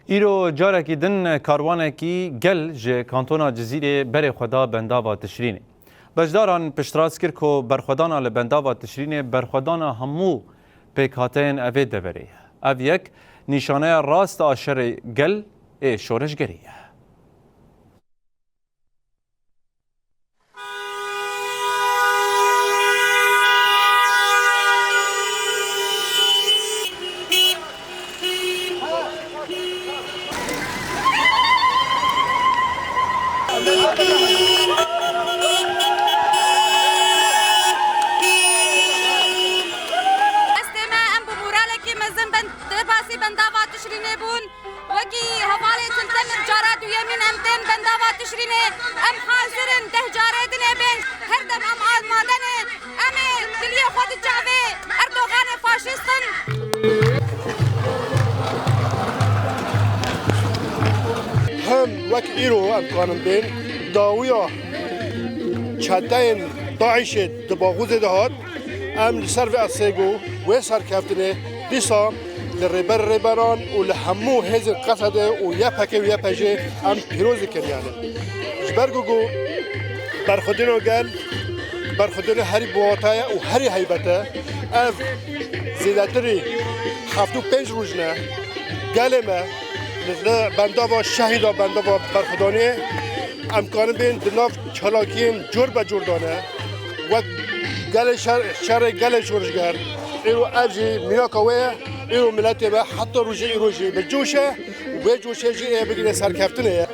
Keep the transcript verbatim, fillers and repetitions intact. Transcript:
Îro carekî din karwanekî gel ji kantona Cizîrê berê xwe da bendava Tişrînê. Beşdaran piştrast kir ku berxwedana li bendava Tişrînê berxwedana hemû pêkhateyên evê deverê ye. Ev yek nîşaneya rast a şerê gel ê şoreşgerî ye. Destê me em bi moralekî mezin ben derbasî bendava Tişrînê bûn. Wekî hevalê Til Temir cara duyemîn em tên bendava Tişrînê. Em hazir in deh carê dinê bên. Her dem em amade ne. Em ê diliyê xwe di çavê Erdoganê faşîst in. Him wek îro em kanin bên dawiya çeteyên DAIŞê di Baxûzê de hat. Em li ser vê esê ku wê serkeftinê dîsa li Rêber Rêberan û li hemû hêzên Qesedê û Y P G û Y P G em pîroz dikin yani. Ji ber ku, ku berxwedêna gel, berxwedêna herî biwata ye û herî heybet e. Ev zêdetirî heft û pênc roj ne. Gelê me li bendava şehîda bendava berxwedanê em karin bên di nav çalakiyên cor be cor de ne. Wek gelê şer, şerê gelê şorişger, îro ev jî mînaka wê ye, îro miletê me heta rojê îro jî bi coş e, wê coşê jî ê bigire serkeftinê ye.